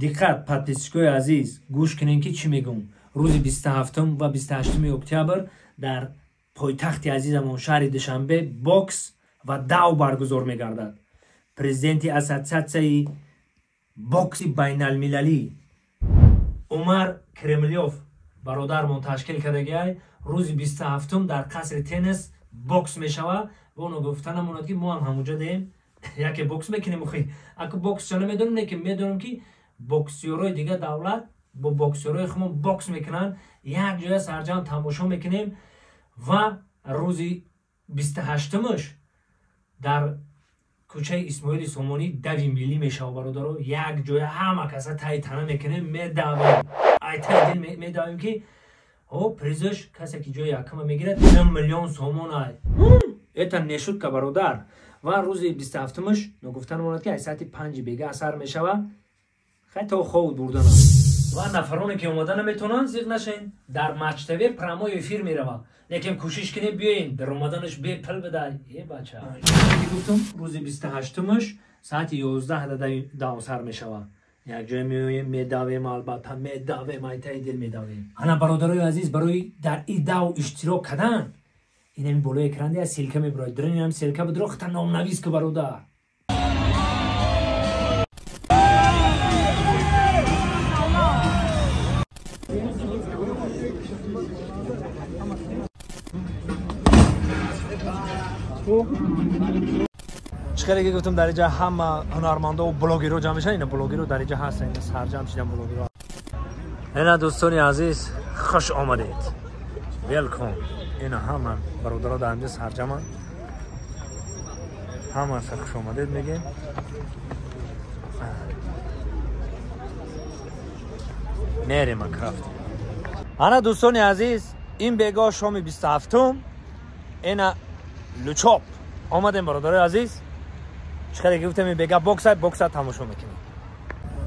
Диққат, подписчикои азиз, гӯш кунем ки чӣ мегӯм. Рӯзи 27 ва 28 октябр дар пойтахти азизамон шаҳри Душанбе бокс ва дав баргузор мегардад. Президенти ассотсиатсияи бокси байналмилалӣ Умар Кремлёв бародармон ташкил кардагиай. Рӯзи 27 дар қасри теннис бокс мешавад ва оно гуфта намонад ки мо ҳам ҳамуҷа деем, яке бокс мекунем. Охи аку боксча намедонем, лекин медонем ки боксёрои дигар давлат бо боксёрои худмон бокс мекунанд. Як ҷоя сарҷамъ тамошо мекунем ва рӯзи 28-мш дар кӯчаи Исмоили Сомонӣ дави миллӣ мешавад, бародаро. Як ҷоя ҳама каса таи тана мекунем, медавем, ай таи дил медавем ки о призаш касе ки ҷои якама мегирад 2 миллион сомон ай. Это не шутка, бародар. Ва рӯзи 27-мш ногуфта намонад ки ай соати 5 бега асар мешавад. Хай то хов бурданам. Ва нафароне ки омада наметавонанд, зиқ нашен, дар Матч ТВ прямой эфир меравад. Лекин кӯшиш кунем биёен, дар омаданаш бепул бидай. Э бача, гуфтум рӯзи 28-мш соати 11 дав сар мешавад. Як ҷое меоем, медавем, албатта медавем, айтаи дил медавем. Ана бародарои азиз, барои дар и дав иштирок кардан инами болои экран я ссылка мебирояд. Дринам ссылка бидро, хата номнавис ку, бародар. Чӣ хеле ки гуфтам, дар инҷа ҳама ҳунармандову блогерро ҷамъ мешаванд. Ина блогерро дар инҷа ҳастанд, ина сарҷамъ шидан блогерро. Ина дӯстони азиз, хуш омадед, велком. Ина ҳама бародаро дар инҷа сарҷамъанд, ҳама хуш омадед мегем. Мерем рафтем. Ана дӯстони азиз, ин бегоҳ шоми 27-ум ина лучоп омадем, бародарои азиз. Чӣ хеле ки гуфтам, ин бега бокса, бокса тамошо мекунем.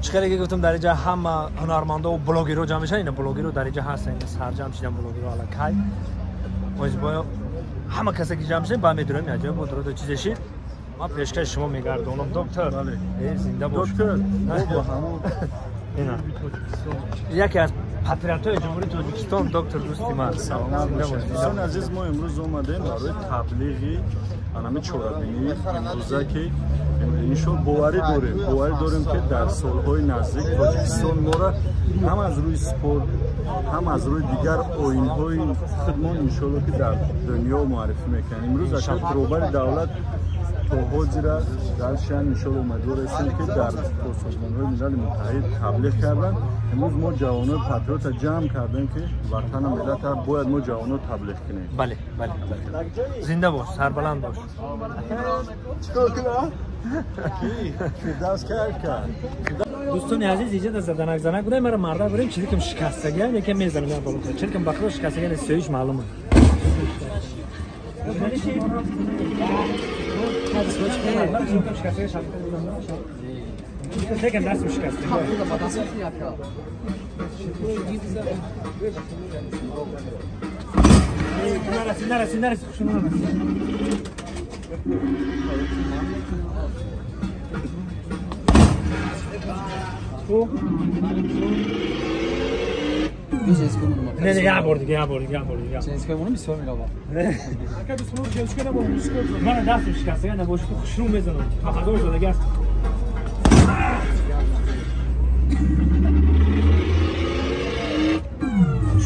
Чӣ хеле ки гуфтам, дар инҷа ҳама ҳунармандову блогерро ҷамъ мешаванд. Ина блогерро дар инҷа ҳастанд, ина сарҷамъ шидан блогерро аллакай. Оз бо ҳама касе ки ҷамъ шудем, ба медурем як ҷоя бо дурода чизе шид. Ман пешкаши шумо мегардонам, доктор. Э, зинда бош. Доктор, бо ҳамон Ина яке аз патриотҳои Ҷумҳурии Тоҷикистон, доктор, дӯсти ман. Саломат Зинда бош. бошед. Дӯстони азиз, мо имрӯз омадем барои таблиғи анами чорабинии имрӯза, ки иншо боварӣ дорем, ки дар солҳои наздик Тоҷикистон моро ҳам аз рӯи спорт, ҳам аз рӯи дигар оинҳои худмон иншоалло ки дар дунё муаррифӣ мекунем. Имрӯз ака роҳбари давлат то ҳозира дар шан иншоалло умедвор ҳастем, ки дар бо Созмонҳои Милали Муттаҳид таблиғ карданд. Имрӯз мо ҷавонои патриота ҷамъ кардем, ки ватану миллата бояд мо ҷавоно таблиғ кунем. Бале, зинда бош, сарбаланд бош. Чикор кунам? Фирдавс кайф кард. Дӯстони азиз, иҷа да заданак занак будай, мара марда бурем, чиликам шикастагия, якем мезанам я боло. Чиликам бахро шикастагия, сиёиш маълума. Лекин дастам шикастагия. Нараси, нараси, нараси, хушуну нараси. Не, не, як бор дига, як бор дига, як бор дига. Бисёр меравад. Мана дастам шикастага, набоши хушрӯ мезанам. Ҳазор задаги аст.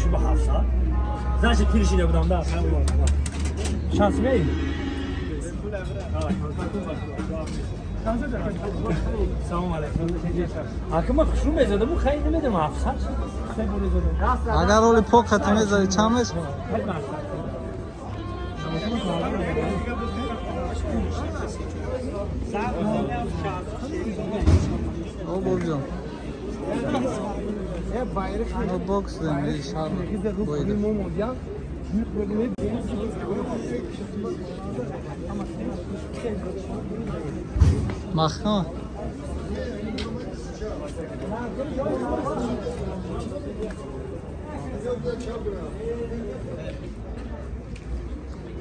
Шу ба 700. Значит, пир шида будам, да, шанс меи? Салом алейкум. Ака, ман хушрӯ мезадам, хай намедонам 700. Се бор задам. Агар оли пок хати мезади, чанд мешавад? Хай 700. О, бобҷон. Мо бокс дорем, шаҳр боида. Маҳкам.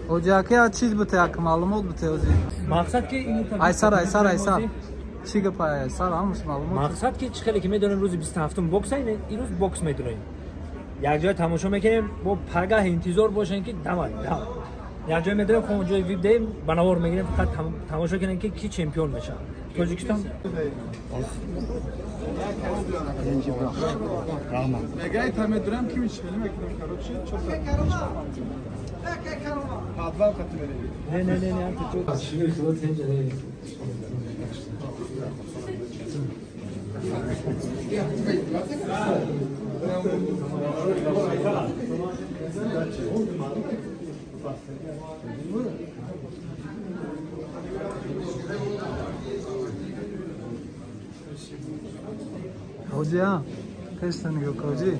Оҷи ака, як чиз бите, як маълумот бите ози. Мақсад ки Айсар, айсар, айсар. Чӣ гапа сар ҳамаш маълумот. Мақсад ки чӣ хеле ки медонем рӯзи 27 бокс ай, имрӯз бокс медонем. Як ҷой тамошо мекунем, бо пагаҳ интизор бошем ки давай, давай. Як ҷой медонем, хо ҷой вип деем, ба навор мегирем, фақат тамошо кунем ки ки чемпион мешавад. Тоҷикистон. Мегай та медонам ки мешавад, мекунам, короче, чор подвал хати мерем. Не, не, не, не, ту шумо худо тенҷа не. Ҳоҷия, пешта нигоҳ ҳоҷӣ.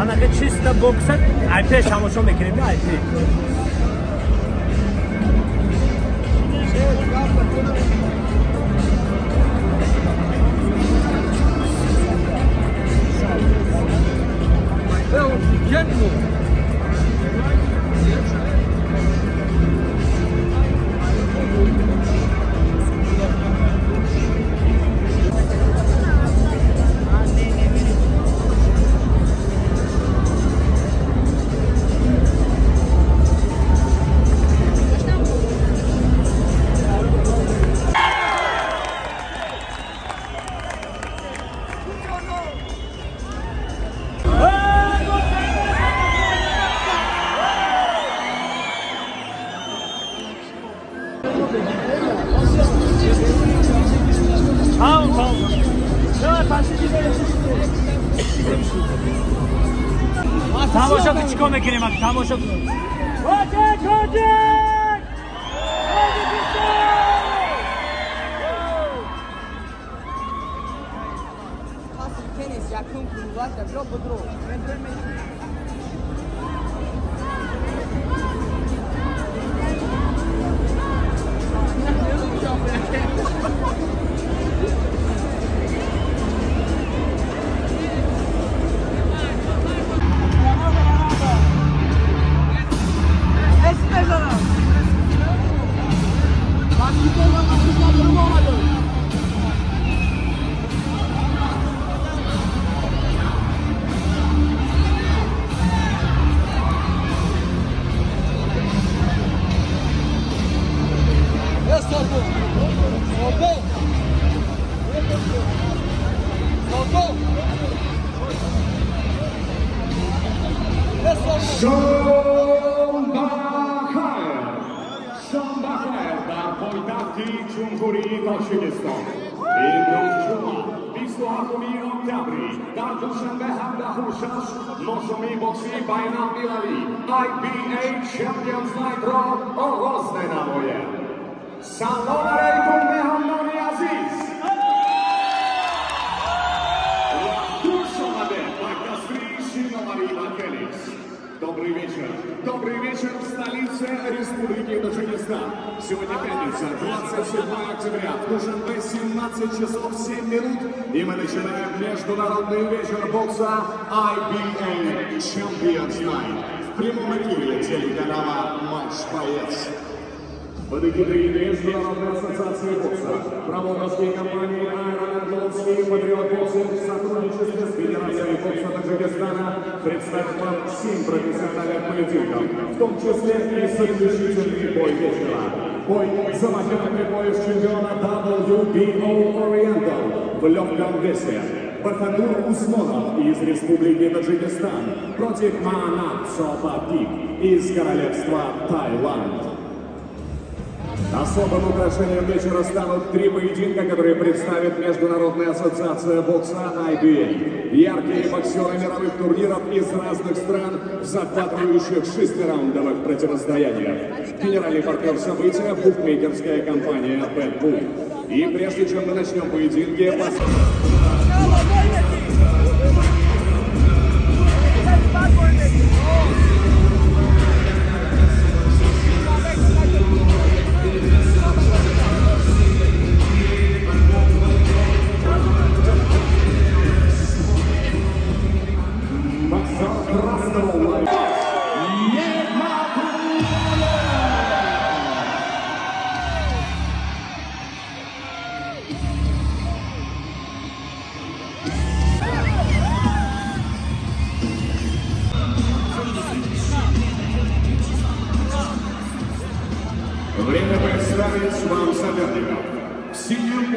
Анака чиста бокса айпеш тамошо мекунем, айпе. Тамошо ки чикор мекунем? Тамошо кунем. Тоҷик, тоҷик! Тоҷикистон! Теннис якум клубата бро бодро. Шом бахайр дар пойтахти Ҷумҳурии Тоҷикистон. Имрӯз ҷумъа, 27 октябри, дар Душанбе 17:06 мошоми бокси байналмилалӣ IBA Champions Night-ро оғоз менамоем. Салом алайкум, меҳмонони азиз! Ва хуш омадед ба касри шиноварӣ ва Феликс. Добрый вечер. Добрый вечер в столице Республики Таджикистан. Сегодня пятница, 27 октября, в Душанбе 17 часов 7 минут. И мы начинаем международный вечер бокса IBA Champions Night в прямом эфире телеканала «Матч Боец». Под эгидой Международной ассоциации бокса, промоутерские компании «Айрон Англовский» и «Патриот Боксинг» в сотрудничестве с Федерацией бокса Таджикистана представят вам 7 профессиональных поединков, в том числе и заключительный бой вечера. Бой за почетный пояс чемпиона WBO Oriental в легком весе. Бахадур Усмонов из Республики Таджикистан против Маанат Сопатип из Королевства Таиланд. Особым украшением вечера станут 3 поединка, которые представит Международная ассоциация бокса IBA. Яркие боксеры мировых турниров из разных стран в захватывающих 6-раундовых противостояниях. Генеральный партнер события – букмекерская компания BetBoom. И прежде чем мы начнем поединки,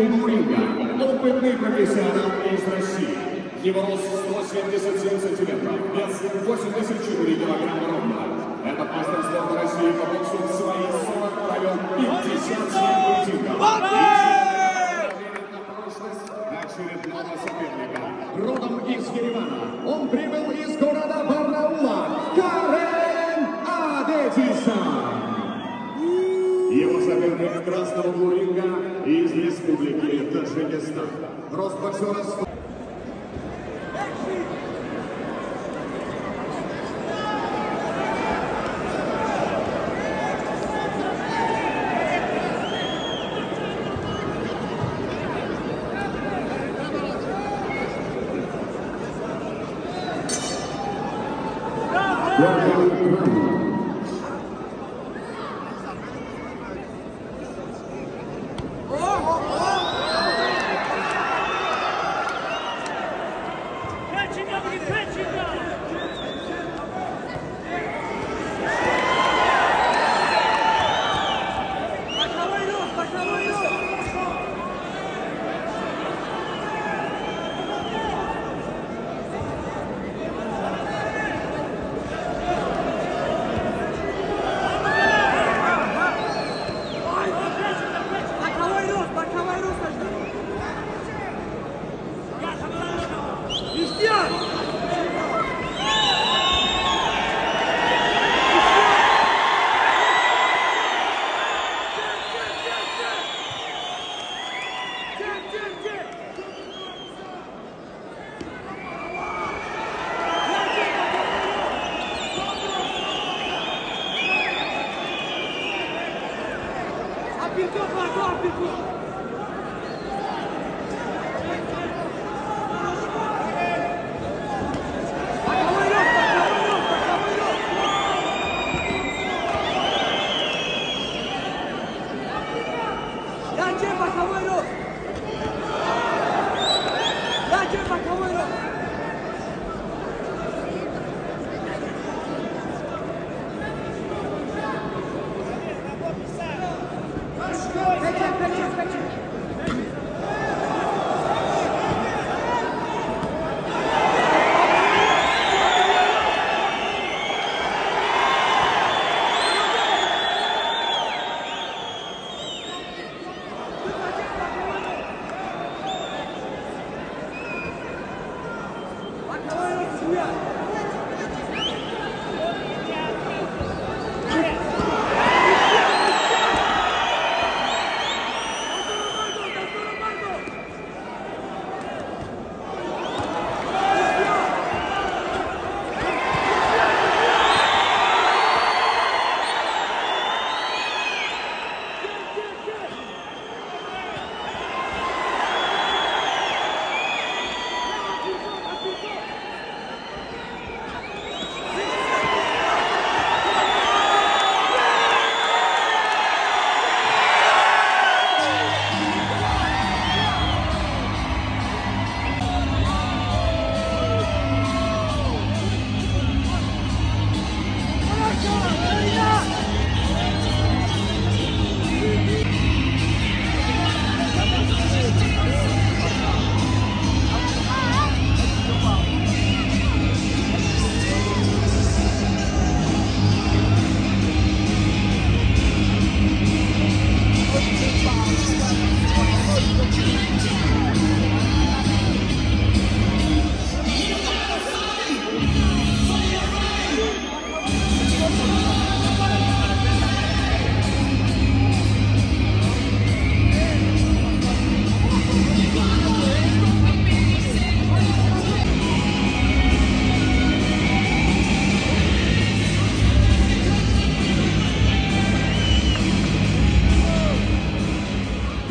углу ринга опытный профессионал из России. Его рост 177 сантиметров, вес 84 килограмма ровно. Этот мастер спорта России по боксу в свои 40 провел 57 поединков. Очередного соперника. Родом из Еревана. Он прибыл из города Барнаула. Карен Аветисян. Его соперник в красном углу ринга из Республики Таджикистан. Рост боксера 100.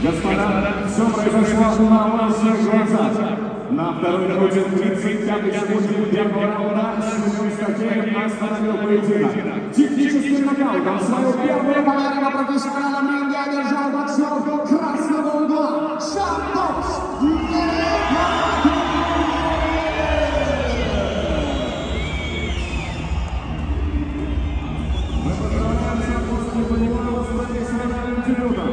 Господа, все произошло на ваших глазах. На второй минуте 35 секунде первого раунда судья Скакеев остановил поединок. Техническим нокаутом свою первую победу на профессиональном ринге одержал боксер красного угла Шандос Негматуллин. Мы поздравляем Шандоса Негматуллина с профессиональным дебютом.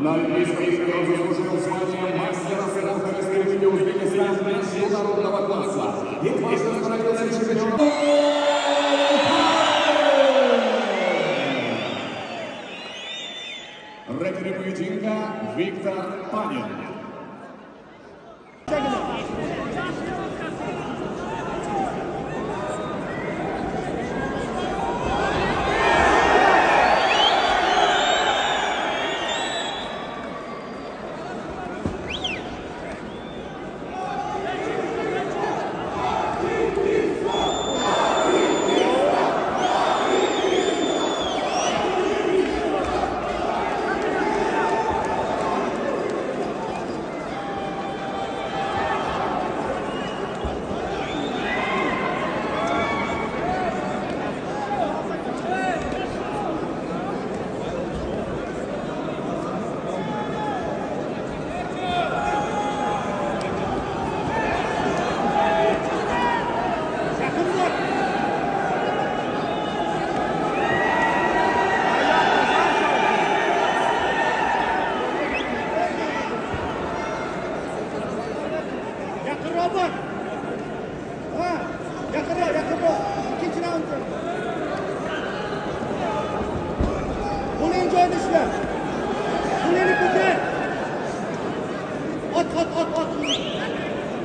На Олимпийских играх он заслужил звание мастера спорта Республики Узбекистан международного класса и дважды становился чемпионом. Рефери поединка Виктор Панин.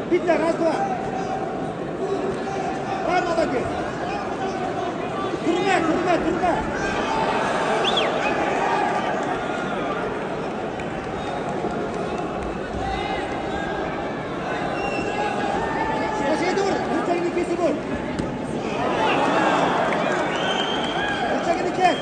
Bitta, раз, два. Ha, молодец. Turma, turma, turma. Boshingga ur, burchagini kesib ur. Burchagini kes.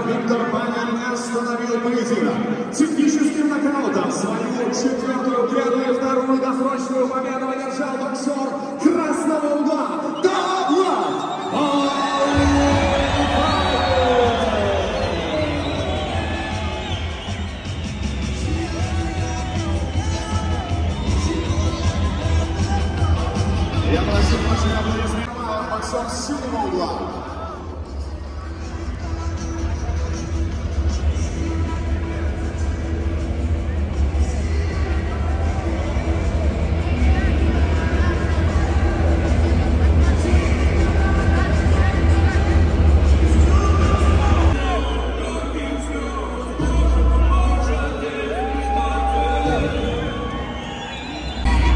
Виктор Панин остановил поединок. Техническим нокаутом свою четвертую победу и вторую досрочную победу одержал боксер красного угла Давлат Алибаев. Я прошу ваших аплодисментов, боксер синего угла.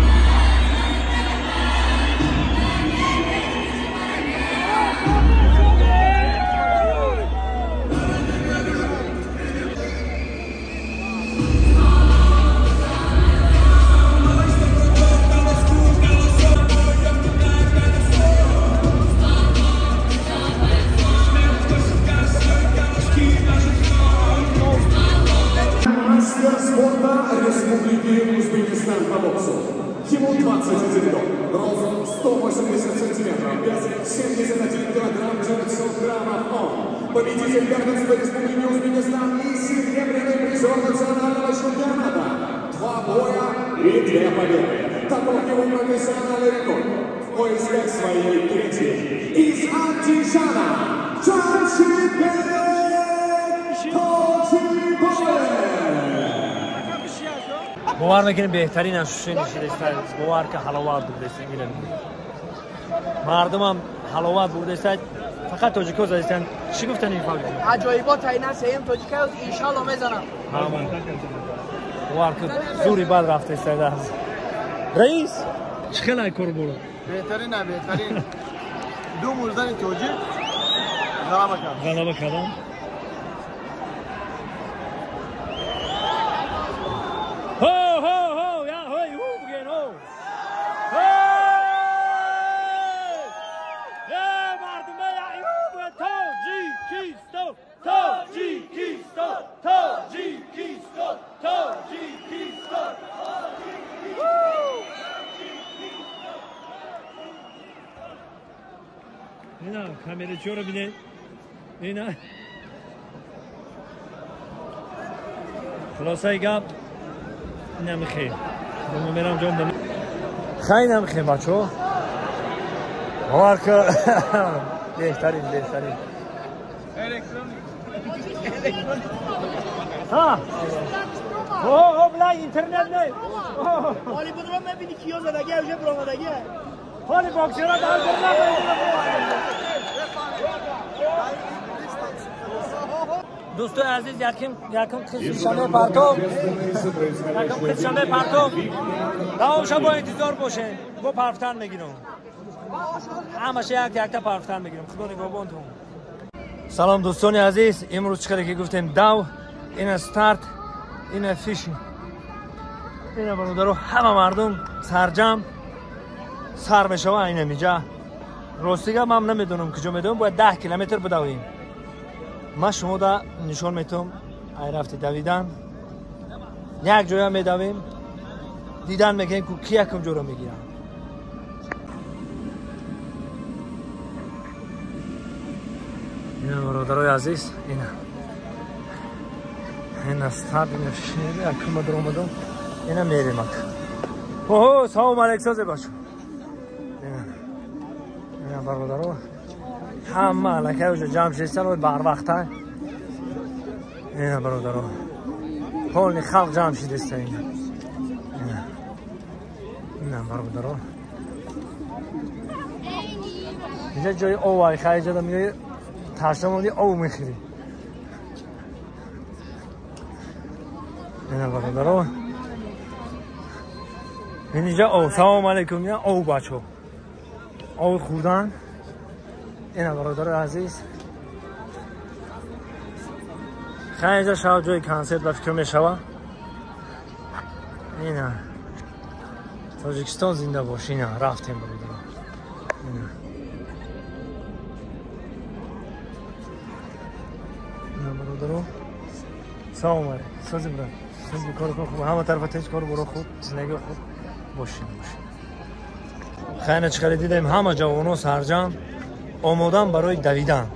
Oh! 24 год, рост 180 сантиметров, вес 71 килограмм 900 граммов. Он победитель первенства Республики Узбекистан и серебряный призер национального чемпионата. 2 боя и 2 победы. Таков его профессиональный рекорд. В поисках своей третьей. Из Андижана Джамшидбек Тоҷибоев. Бовар мекунем беҳтарин ощущение шудааст. Бовар ки ҳаловат бурдааст. Мардумам ҳаловат бурдааст. Фақат тоҷикҳо задистанд. Чӣ гуфтанд ин факт? Аҷоибот айна сеюм тоҷикаёз иншалло мезанам. Бовар ки зури бад рафтааст. Раис, чӣ хел ай кор буд? Беҳтарин, беҳтарин. Ду мурдани тоҷик ғалаба кард. Ғалаба кардам. Ho ho ho, я хой, ху бигин ho. Hey! Мардум я ху бигин Тоҷикистон, Тоҷикистон, Тоҷикистон, Тоҷикистон. Ина камерачиёро бинед. Ина хулосаи гап инам хел. Мерам ҷом да. Хай инам хел бачо. Бовар ки беҳтарин, беҳтарин. Ҳа. О, о, бла интернет не. Оли будро мебини киё задаги, уже буромадаги. Ҳоли боксера дар дӯстои азиз, якум қисми шаме партов, якум қисми шаме партов. Давомша бо интизор бошед. Бо парфтан мегирам. Ҳамаша як якта парфтан мегирам. Худо нигаҳбонтон. Салом дӯстони азиз, имрӯз чӣ қадар ки гуфтем дав, ина старт, ина фиши. Ина бародаро, ҳама мардум сарҷам сар мешава ина миҷа. Ростига ман намедонам куҷо медонам, бояд 10 километр бидавем. Ман шумо да нишон метавам ай рафти давидан. Як ҷоя медавем, дидан мекунем ку ки якум ҷоро мегирам. Ина бародарои азиз, ина. Ина старт, ина фишнери, якум дар омадам. Ина мерем ак. Оҳо, салом алейкум созе бачо. Ина бародаро, ҳама аллакай уже ҷамъ шудастан, ой барвақта. Ина бародаро, полни халқ ҷамъ шудаста ина. Ина. Ина бародаро. Инҷа ҷои ов ай, хай ҷода меои ташна монди ов мехӯрӣ. Ина бародаро. Инҷа ов, салом алейкум, ина ов бачо. Ов хӯрдан. Ина бародарои азиз, хай инҷа шав ҷои консерт ба фикр мешава. Ина Тоҷикистон зинда бош. Ина рафтем бародаро. Ина ина бародаро, салом алейкум. Сози брат, сози кор хуб, ҳама тарафа тинч, кор боро хуб, зиндагӣ хуб бошин, бошин. Хайна чӣ қадар дидем, ҳама ҷавоно сарҷам омодан барои давидан.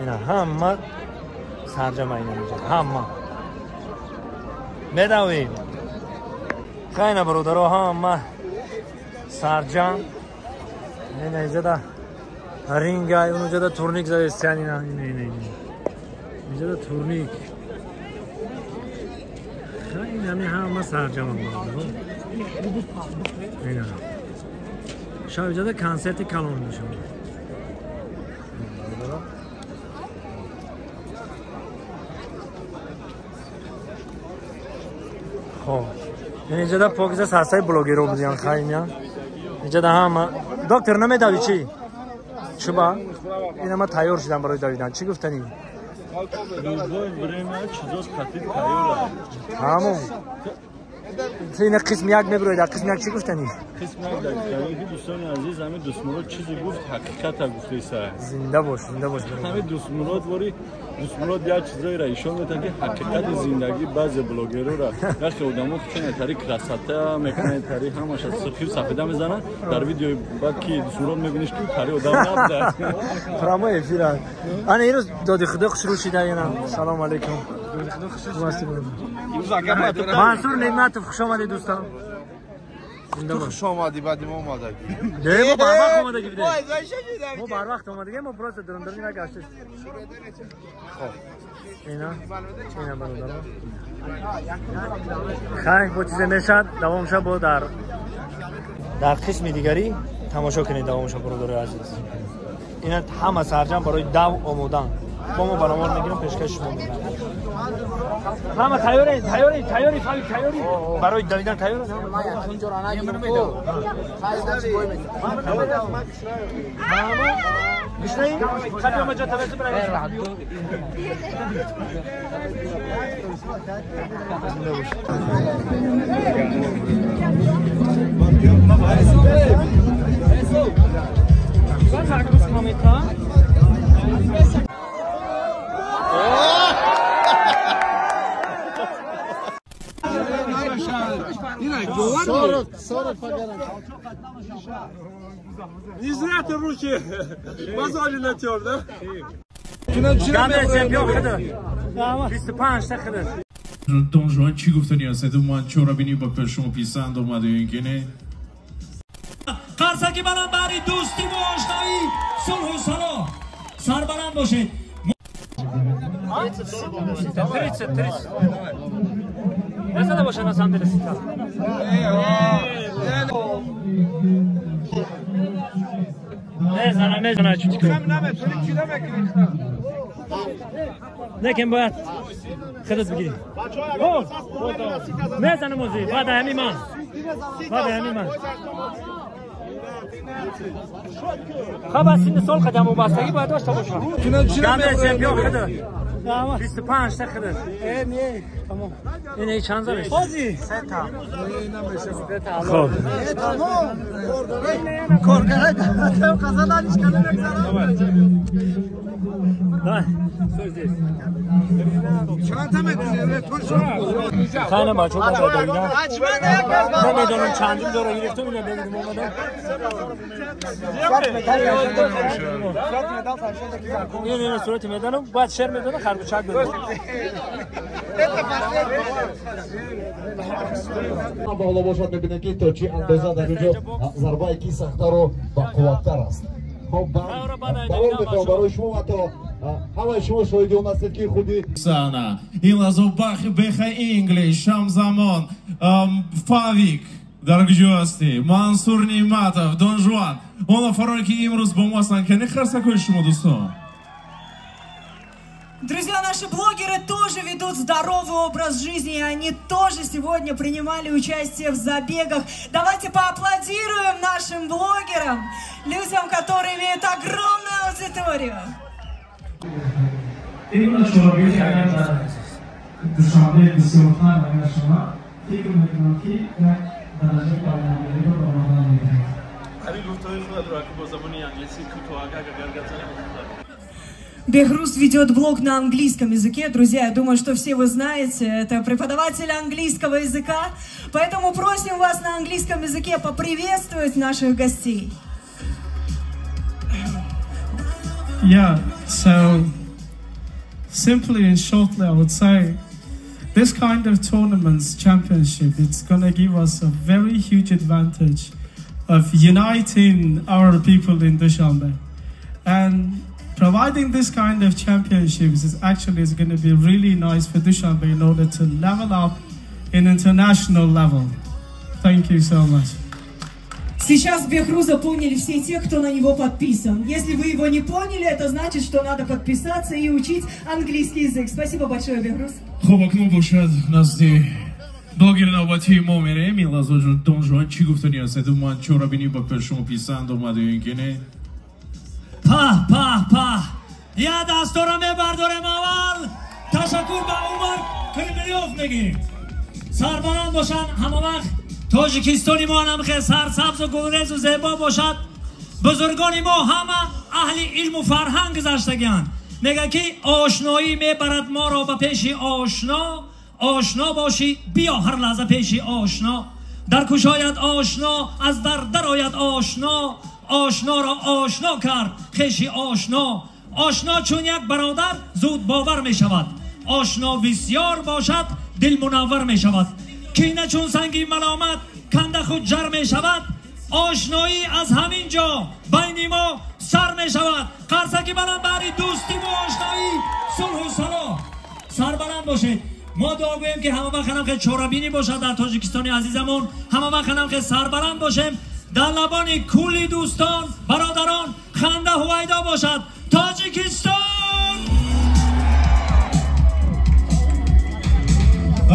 Ина ҳама сарҷама ина инҷа, ҳама медавем. Хайна бародаро, ҳама сарҷам. Ина инҷада ринга, унҷада турник задестян. Ина ина ина ина инҷада турник. Ин ҳами ҳама сарҷама бародаро. Ина шаб инҷада консерти калон мешавад. Хоб, инҷада покиза сарсаи блогеро будиян. Хайня инҷада ҳама. Доктор, намедавӣ чӣ? Чуба? Ина ма тайёр шудам барои давидан. Чӣ гуфтанӣ? Любое время чизос қатӣ тайёр. Ҳамон. Ина қисм як меброид, қисм як чӣ гуфтанӣ? Қисм як дар ки дӯстони азиз, ҳамин Дӯстмурод чизе гуфт, ҳақиқата гуфтеса. Зинда бош, зинда бош. Ҳамин Дӯстмурод вори Дӯстмурод як чизоеро ишон медиҳад, ки ҳақиқати зиндагӣ баъзе блогерора яхе одамо чун тари красота мекунанд, тари ҳамаша сирхию сафеда мезананд. Дар видеои баъд ки Дӯстмурод мебиниш, ки тари одам набуда. Прямой эфир. Ана ирӯз доди худо хушрӯ шида ина. Салом алейкум. Мансур Неъматов, хуш омадед, дӯстон. Ту хуш омадӣ, баъди мо омадагӣ. Не, мо барвақт омадагӣ будем. Мо барвақт омадагӣ, мо просто дурундарӣ нагаштем. Ина, ина бародарон. Хай, бо чизе мешад, давомша бо дар қисми дигарӣ тамошо кунед давомша, бародарои азиз. Ина ҳама сарҷам барои дав омоданд. Бо мо баромад мегирем, пешкаши шумо мекунем. Ҳама тайёред, тайёред, тайёред, Фавик, тайёред. Барои давидан тайёред? Гушнаи? Хаб ё маҷо тавассут барои. Не зря ты руки мозоли натер, да? Гандер чемпион худаш. 25 та худаш. Дон Жуан чӣ гуфтани ҳастед? Ман чорабинӣ ба шумо писанд омада ё ин ки не? Қарсаки баланд баҳри дӯстиву ошноӣ, сулҳу салоҳ. Сарбаланд бошед. 30, 30, 30. Незада боша на самом деле сита. Мезана, мезана чутико. Некем бояд худат бигирӣ. Мезанам ози, баъд ҳамин ман. Баъд ҳамин ман. Хаб аз синни сол қадам вобастагӣ бояд дошта бошам. Гандер чемпион худаш. 25 та худаш. Не, тамом. Ин чанд зада? Ҳози. Се та. Хоб. Тамом. Коргарай там қазан ҳеч кана мегзарад. Давай. Чанд та метунӣ? Хайна бачо бачо давида. Намедонам чандум ҷоро гирифтум, ина бебинем омадам. Ин ина сурати медалам, баъд шер медонам, харгучак медонам. Боло бошад, мебинем ки то чӣ андоза дар инҷо зарбае ки сахтару бақувваттар аст. Хоб, давом метавон барои шумо ва то ҳамаи шумо шоҳиди он ҳастед ки худи Сана, ин лаҳзо Беха Инглиш, Шамзамон, Фавик дар куҷо ҳастӣ? Мансур Неъматов, Дон Жуан, он нафароне ки имрӯз бо мо ҳастанд, кани харсакҳои шумо, дӯстон. Друзья, наши блогеры тоже ведут здоровый образ жизни, и они тоже сегодня принимали участие в забегах. Давайте поаплодируем нашим блогерам, людям, которые имеют огромную аудиторию. Именно чорабинӣ агар дар Душанбе бисёртар агар шавад, фикр мекунам ки як дараҷаи байналмилалиро баромадан мекунад. Ҳамин гуфтаҳои худатро бо забони англисӣ кӯтоҳ агар гап занем. Бехруз ведет блог на английском языке. Друзья, я думаю, что все вы знаете, это преподаватель английского языка. Поэтому просим вас на английском языке поприветствовать наших гостей. Yeah, so simply and shortly, I would say this kind of tournaments, championship, it's gonna give us a very huge advantage of uniting our people in Dushanbe. And providing this kind of championships is actually is going to be really nice for Dushanbe in order to level up in international level. Thank you so much. Сейчас Бехруза поняли все те, кто на него подписан. Если вы его не поняли, это значит, что надо подписаться и учить английский язык. Спасибо большое, Бехруз. Хуб, акнун бошад назди блогери навбатии мо мерем. Ин лаҳза Дон Жуан чӣ гуфтани ҳастед? Ман чорабинӣ ба шумо писанд омада ё ин ки не? Паҳ, паҳ, паҳ. Я дастора мебардорем аввал. Ташаккур ба Умар Кремлёв мегирем. Сарбаланд бошанд ҳама вақт. Тоҷикистони мо ҳам хеле сарсабзу гулрезу зебо бошад. Бузургони мо ҳама аҳли илму фарҳанг гузаштагианд. Мегӯяд ки ошноӣ мебарад моро ба пеши ошно, ошно бошӣ биё ҳар лаҳза пеши ошно. Дар кушояд ошно, аз дар дарояд ошно, ошноро ошно кард хеши ошно. Ошно чун як бародар зуд бовар мешавад, ошно бисёр бошад дил мунаввар мешавад. Кина чун санги маломат канда худ ҷар мешавад, ошноӣ аз ҳамин ҷо байни мо сар мешавад. Қарсаки баланд баҳри дӯстиву ошноӣ, сулҳу салоҳ. Сарбаланд бошед. Мо дуо гӯем ки ҳама вақт ҳам хел чорабинӣ бошад дар Тоҷикистони азизамон, ҳама вақт ҳам хел сарбаланд бошем. Дар лабони кулли дӯстон, бародарон ханда ҳувайдо бошад. Тоҷикистон!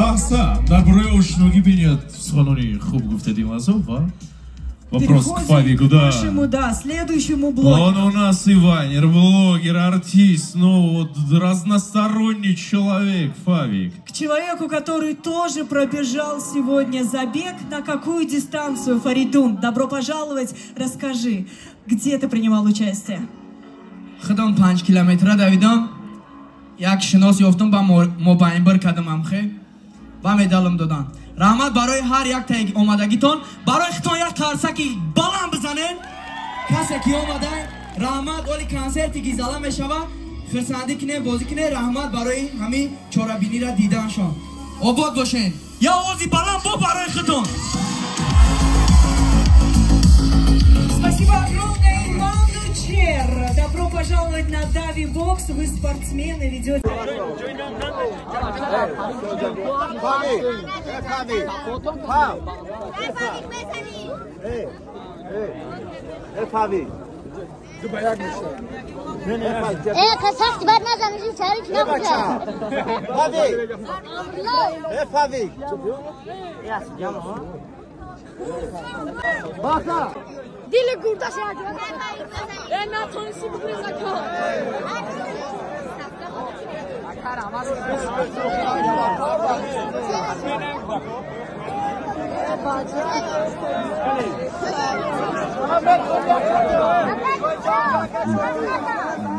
Аҳсан, дар бораи ошногӣ бениҳоят суханони хуб гуфтадим азо ва вопрос к Фавику, да. Нашему, да, следующему блогеру. Он у нас и вайнер, блогер, артист, ну вот разносторонний человек, Фавик. К человеку, который тоже пробежал сегодня забег. На какую дистанцию, Фаридун? Добро пожаловать. Расскажи, где ты принимал участие? Худам 5 километра давидам. Як шинос ёфтам, ба мобайн бір кадам амхе. Ба медалам додан. Раҳмат барои ҳар як омадагитон. Барои хитон як қарсаки баланд бизанед. Касе ки омада, раҳмат. Оли консерти ки зала мешава, хурсандӣ кине, бозӣ кине. Раҳмат барои ҳамин чорабиниро диданшон. Обод бошед. Я овози баланд бо барои хитон. Спасибо огромное, Манучер. Добро пожаловать на Дави Бокс. Вы спортсмены, ведете... Дили гурдаш натонисти бигреза кор.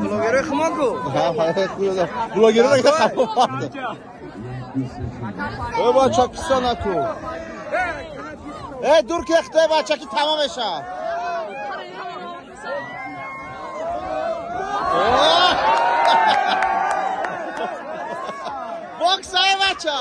Блогеры хмаку. Блогеры ой бача киса наку. Эй дур ки хтой бача ки тамом меша. Бокс ай бача.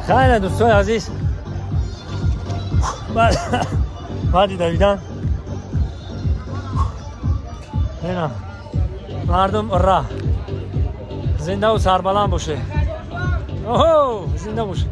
Хайр дӯстони азиз, баъди давидан ина мардум ура, зиндаву сарбаланд боше. Оҳо, зинда боше.